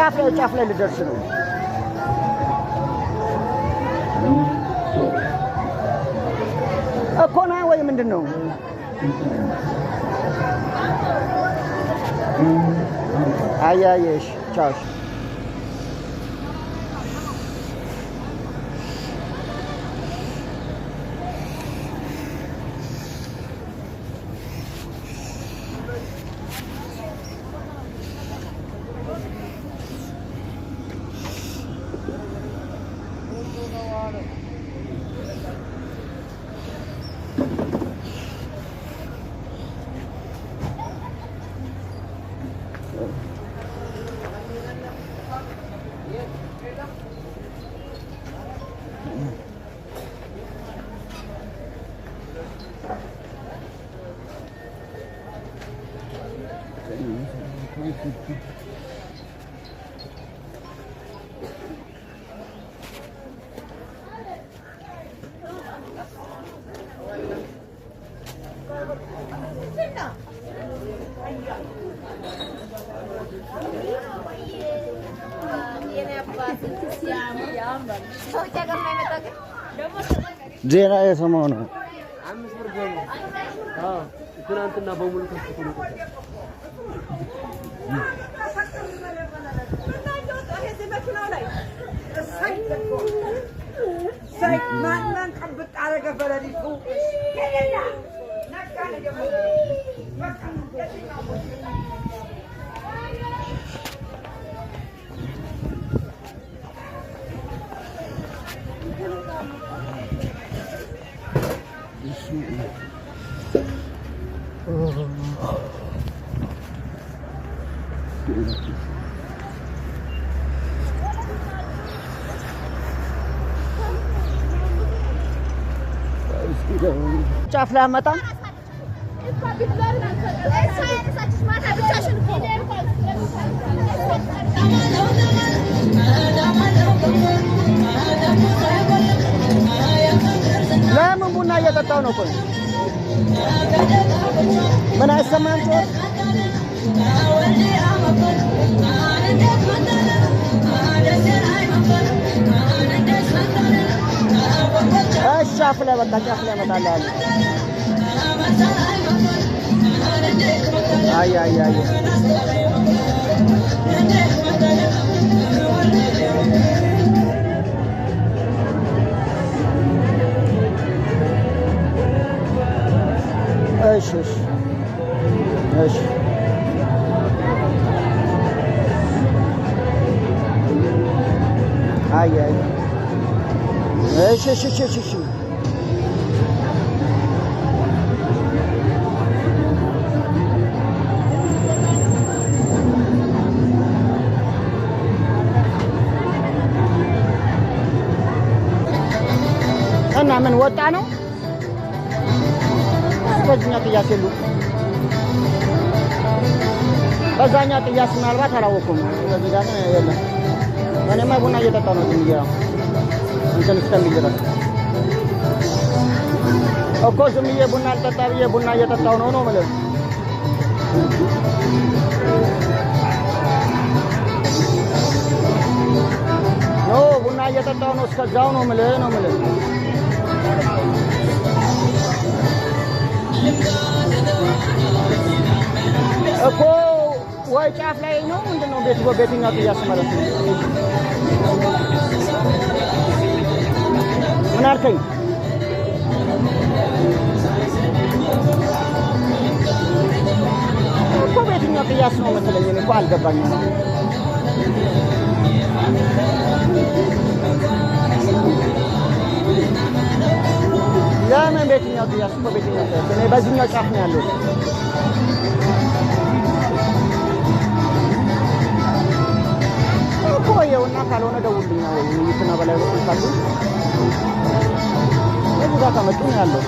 ጫፍ ላይ ጫፍ ላይ ልደርስ ነው እኮ ና ወይ ምንድን ነው? አያየሽ ቻው። ዜና የሰማው ነው። 5 ብር ገቡ። አዎ ትናንትና በሙሉ ከፍቶ ነው። ጫፍ ላይ አመጣም። ለምን ቡና እየጠጣው ነው? ቆይ ምን አይሰማም? ጮህ እሺ፣ ጫፍ ላይ በቃ ጫፍ ላይ እመጣለሁ። አይ አይ አይ እሺ እሺ እሺ አይ አይ እሺ እሺ እሺ እሺ እሺ። እና ምን ወጣ ነው? በዚህኛው ቅያስ የሉም። በዛኛው ቅያስ ምናልባት አላወኩም። በዚህ ጋር ግን የለም። እኔማ ቡና እየጠጣሁ ነው ዝም ብዬ እንትን እስከሚል ድረስ እኮ ዝም ብዬ ቡና አልጠጣ ብዬ ቡና እየጠጣሁ ነው ነው የምልህ። No ቡና እየጠጣሁ ነው እስከዛው ነው የምልህ ነው የምልህ። እኮ ወይ ጫፍ ላይ ነው ምንድን ነው ቤት በየትኛው ቅያስ ማለት ነው? ምን አልከኝ? እኮ በየትኛው ቅያስ ነው መሰለኝ? እኔ እኮ አልገባኝም። ለምን በየትኛው ቅያስ እኮ በየትኛው ቅያስ? እኔ በዚህኛው ጫፍ ነው ያለሁት። እኮ ይኸውና፣ ካልሆነ ደውልኛ ወይ ውይይትና በላይ በኩል ካሉ በዚህ ጋር ከመጡ ነው ያለው።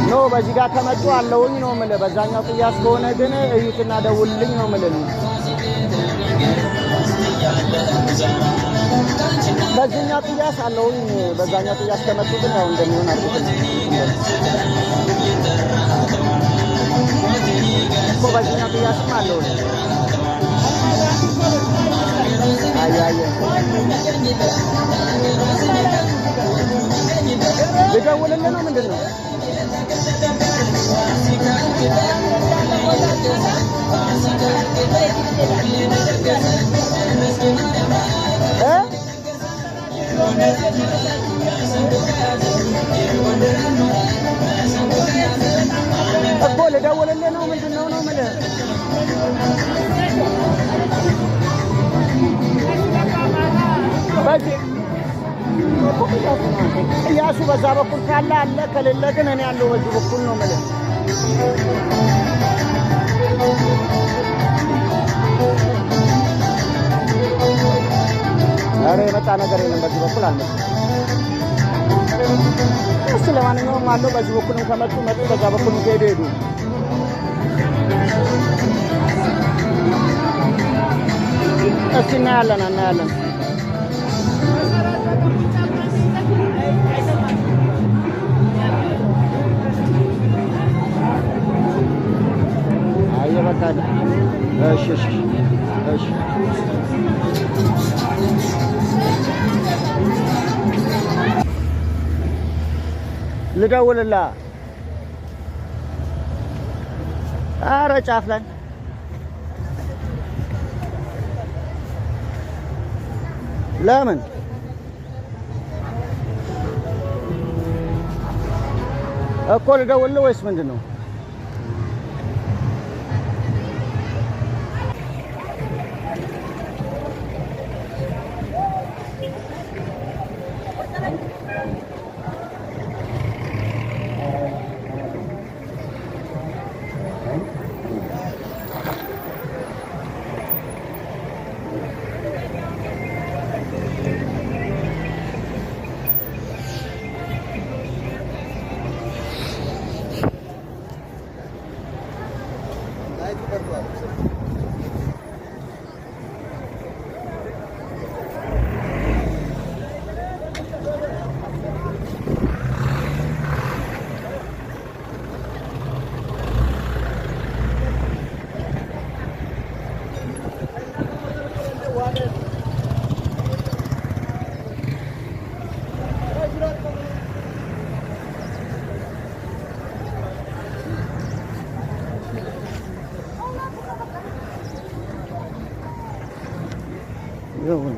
No በዚህ ጋር ከመጡ አለውኝ ነው የምልህ። በዛኛው ቅያስ ከሆነ ግን እዩትና ደውልልኝ ነው የምልህ። በዚህኛው ቅያስ አለውኝ። በዛኛው ቅያስ ከመጡ ግን ያው እንደሚሆን አድርገን እኮ በዚህኛው ቅያስም አለውኝ። አየ አየ ልደውልልህ ነው ምንድን ነው? እ እኮ ልደውልልህ ነው ምንድን ነው ነው የምልህ። በዚህ እኮ ቅያሱ ነው። ቅያሱ በዛ በኩል ካለ አለ፣ ከሌለ ግን እኔ ያለው በዚህ በኩል ነው የምልህ። ኧረ የመጣ ነገር የለም በዚህ በኩል አልመጣም። እስኪ ለማንኛውም አለው በዚህ በኩልም ከመጡ መጡ፣ በዛ በኩልም ከሄዱ ሄዱ። እስኪ እናያለን እናያለን። አየ በቃ እሺ እሺ እሺ ልደውልላ። ኧረ ጫፍ ላይ ለምን እኮ ልደውልልህ ወይስ ምንድን ነው? ይሁን።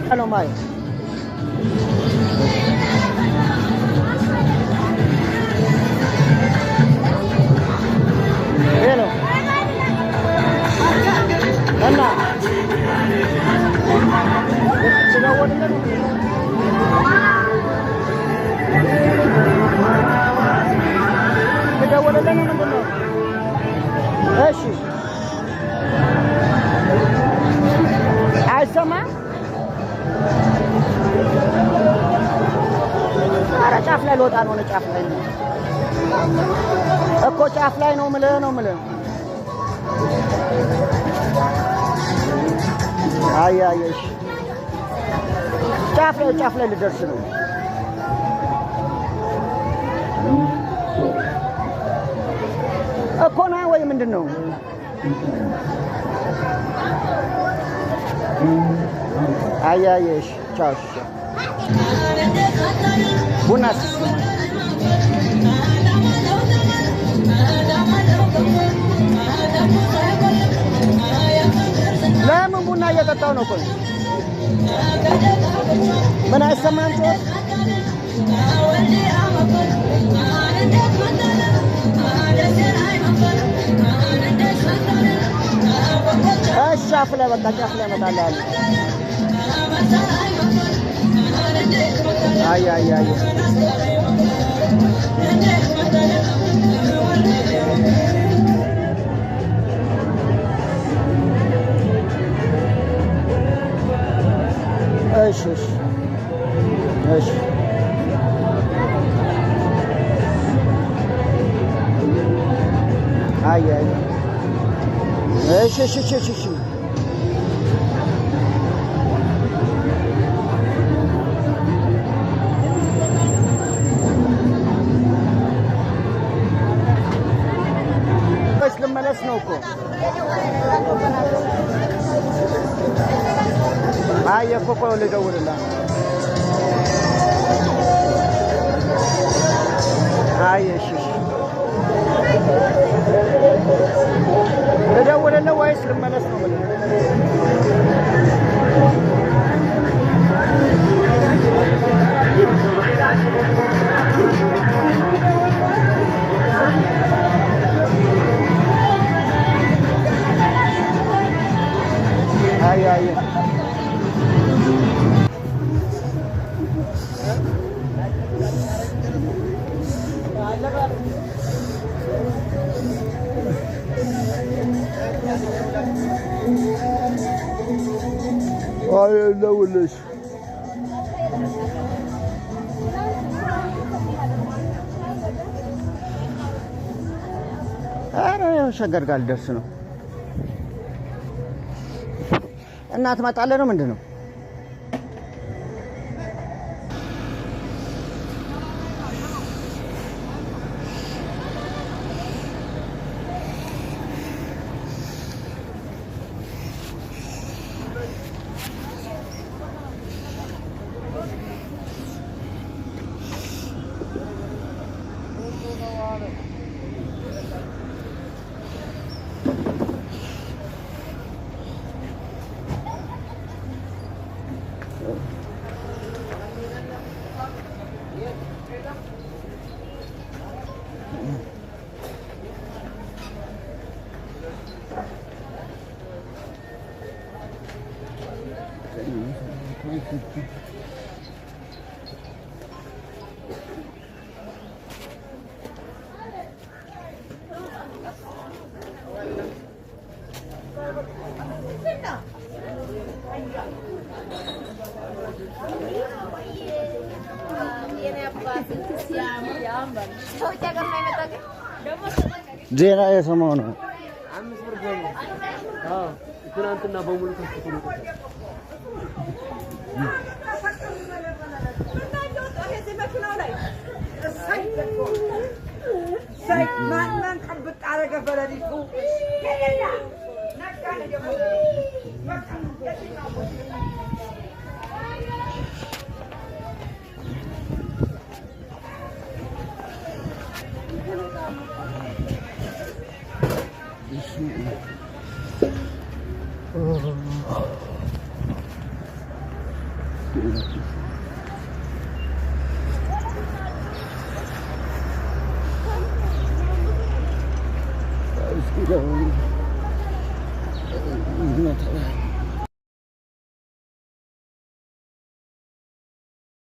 Ano may? Hello. እና ልደውልልህ ነው ምንድን ነው? እሺ አይሰማም? ኧረ ጫፍ ላይ ልወጣ ነው። እኔ ጫፍ ላይ ነው እኮ ጫፍ ላይ ነው የምልህ ነው የምልህ። አይ አይ እሺ። ጫፍ ላይ ጫፍ ላይ ልደርስ ነው እኮ ና ወይ ምንድን ነው? አይ አይ እሺ ቻው እሺ ቡና ለምን ቡና እየጠጣሁ ነው እኮ ምን አይሰማም ጮህ? እሺ ጫፍ ላይ በቃ ጫፍ ላይ እመጣልሃለሁ። አይ አይ አይ እሺ እሺ እሺ አይ አይ እሺ እሺ እሺ እሺ እሺ ወይስ ልመለስ ነው እኮ? አይ እኮ ቆይ ልደውልልህ። አይ እሺ እሺ ልደውልልህ ወይስ ልመለስ ነው የምልህ? አይ አይ አይ ልደውልልሽ። ኧረ ሸገር ጋር ልደርስ ነው። እና ትመጣለህ ነው ምንድን ነው? ዜና የሰማሁ ነው። 5 ብር ነው። አዎ ትናንትና በሙሉ ከፍቶ ነው። እስኪ ደግሞ